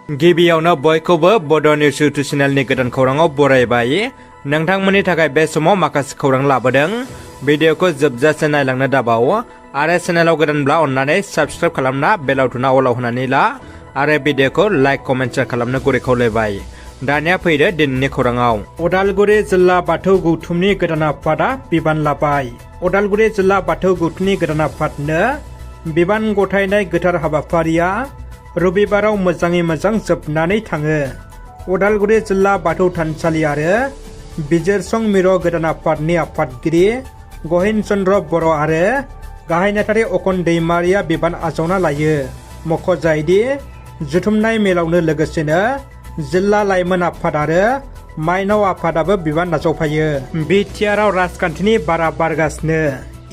गिबियावनो बयखौबो बड' निउस इउटुब चेनेलनि गोदान खौराङाव बरायबाय। नोंथांमोननि थाखाय बे समाव माखासे खौरां लाबोदों। भिडिअखौ जोबजासे नायलांनो दाबाव आरो चेनेलाव गोदानब्ला अन्नानै साबस्क्राइब खालामना बेल आइकनआ अलाव होनानै ला आरो भिडिअखौ लाइक कमेन्ट शेयार खालामनो गुरै खावलायबाय। दानिया फैदो दिनैनि खौराङाव। उदालगुरि जिल्ला बाथौ गौथुमनि गोदान आफादा बिबान लाबाय। उदालगुरि जिल्ला बाथौ गौथुमनि गोदान आफादनो बिबान गथायनाय गोथार हाबाफारिया रबिबाराव मोजाङै मोजां जोबनानै थाङो। उदालगुरि जिल्ला बाथौ थानसालि आरो बिजिरसं मिरु गोदान आफादनि आफादगिरि गहिन चन्द्र बर' आरो गाहाय नेहाथारि अखन दैमारिया बिबान आजावना लायो। मख'जायोदि जुथुमनाय मेलावनो लोगोसेनो जिल्ला लाइमोन आफाद आरो माइनाव आफादाबो बिबान आजावफायो। बिटिआरआव राजखान्थिनि बारा बारगासिनो।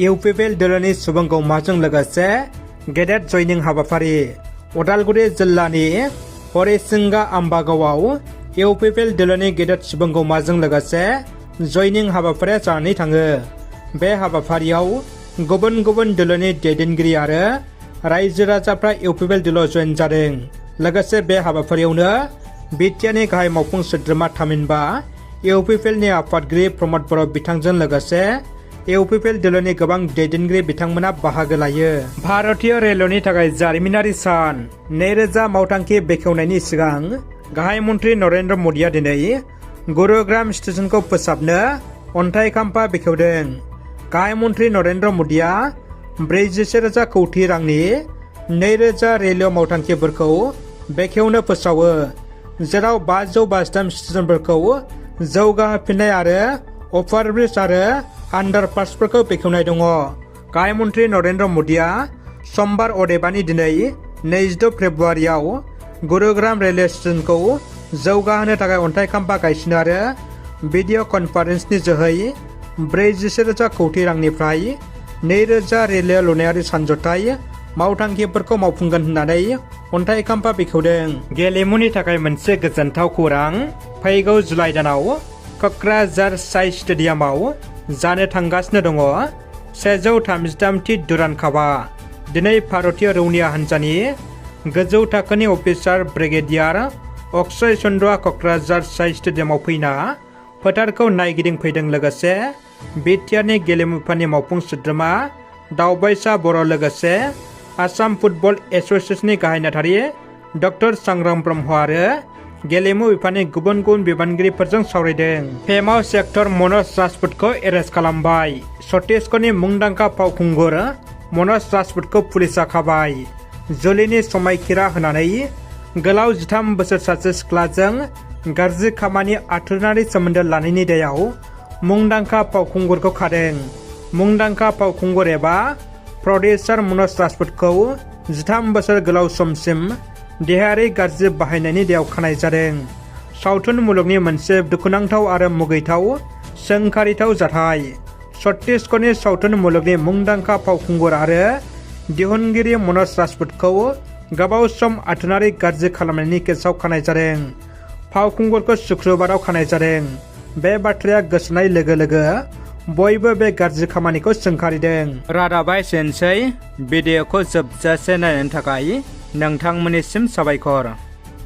इउपिपिएल दोलोनि सुबुं गौमाजों लोगोसे गेदेर जयनिं हाबाफारि। उदालगुरि जिल्लानि हरिसिंगा आम्बागावआव इउपिपिएल दोलोनि गेदेर सुबुं गौमाजों लोगोसे जयनिं हाबाफारिया जानानै थाङो। बे हाबाफारियाव गुबुन गुबुन दोलोनि दैदेनगिरि आरो रायजो राजाफ्रा इउपिपिएल दोलोआव जयेन जादों। लोगोसे बे हाबाफारियावनो बिटिआरनि गाहाय मावफुं सोद्रोमा थामहिनबा इउपिपिएलनि आफादगिरि प्रमद बर' बिथांजों लोगोसे इउपिपिएल दोलोनि गोबां दैदेनगिरि बिथांमोना बाहागो लायो। भारतीय रेलवेनि थाखाय जारिमिनारि सान 2000 मावथांखि बेखेवनायनि सिगां गाहाय मन्त्रि नरेन्द्र मदिया दिनै गुरुग्राम स्टेशनखौ फोसाबनो अन्थाइ खाम्फा बेखेवदों। गाहाय मन्त्रि नरेन्द्र मदिया 41,000 कौटि रांनि 2000 रेलवे मावथांखिफोरखौ बेखेवनो फोसावो, जेराव 553 स्टेशनफोरखौ जौगाहोफिननाय आरो अभारब्रिज आरो आन्डारपासफोरखौ बेखेवनाय दङ। गाहाय मन्त्रि नरेन्द्र मदिया समबार अदेबानि दिनै 22 फेब्रुवारियाव गुरुग्राम रेलवे स्टेशनखौ जौगाहोनो थाखाय अन्थाइ खाम्फा गायसनो आरो भिडिअ कनफारेन्सनि जोहै 41,000 कौटि रांनिफ्राय 2000 रेलवे लुनायारि सानज'थाइ मावथांखिफोरखौ मावफुंगोन होननानै अन्थाइ खाम्फा बेखेवदों। गेलेमुनि थाखाय मोनसे गोजोनथाव खौरां। फैगौ जुलाइ दानाव क'क्राझार साइ स्टेडियामाव जानो थांगासिनो दङ 133थि दुरान्ड कापआ। दिनै भारतीय रौनिया हान्जानि गोजौ थाखोनि अफिसार ब्रिगेडियार अक्षय चन्द्रआ क'क्राझार साइ स्टेडियामाव फैना फोथारखौ नायगिदिंफैदों। लोगोसे बिटिआरनि गेलेमु बिफाननि मावफुं सोद्रोमा दावबायसा बर' लोगोसे आसाम फुटबल एस'सिएशननि गाहाय नेहाथारि डक्टर सांग्रां ब्रह्म आरो गेलेमु बिफाननि गुबुन गुबुन बिबानगिरिफोरजों सावरायदों। फेमाव एक्टर मनज राजपुतखौ एरेस्ट खालामबाय। छत्तीसगढ़नि मुंदांखा फावखुंगुर मनज राजपुतखौ पुलिसआ खाबाय। जुलिनि समायखिरा होनानै गोलाव 13 बोसोर सासे सिख्लाजों गाज्रि खामानि आथोनारि सोमोन्दो लानायनि दायाव मुंदांखा फावखुंगुरखौ खादों। मुंदांखा फावखुंगुर एबा प्रडिउसार मनज राजपुतखौ 13 बोसोर गोलाव समसिम देहायारि गाज्रि बाहायनायनि दायाव खानाय जादों। सावथुन मुलुगनि मोनसे दुखुनांथाव आरो मुगैथाव सोंखारिथाव जाथाय। छत्तीसगढ़नि सावथुन मुलुगनि मुंदांखा फावखुंगुर आरो दिहुनगिरि मनज राजपुतखौ गोबाव सम आथोनारि गाज्रि खालामनायनि केसाव खानाय जादों। फावखुंगुरखौ शुक्रबाराव खानाय जादों। बे बाथ्राया गोसारनाय लोगो लोगो बयबो बे गाज्रि खामानिखौ सोंखारिदों। रादाबा एसेनोसै। भिडिअखौ जोबजासे नायनायनि थाखाय नोंथांमोननिसिम साबायखर।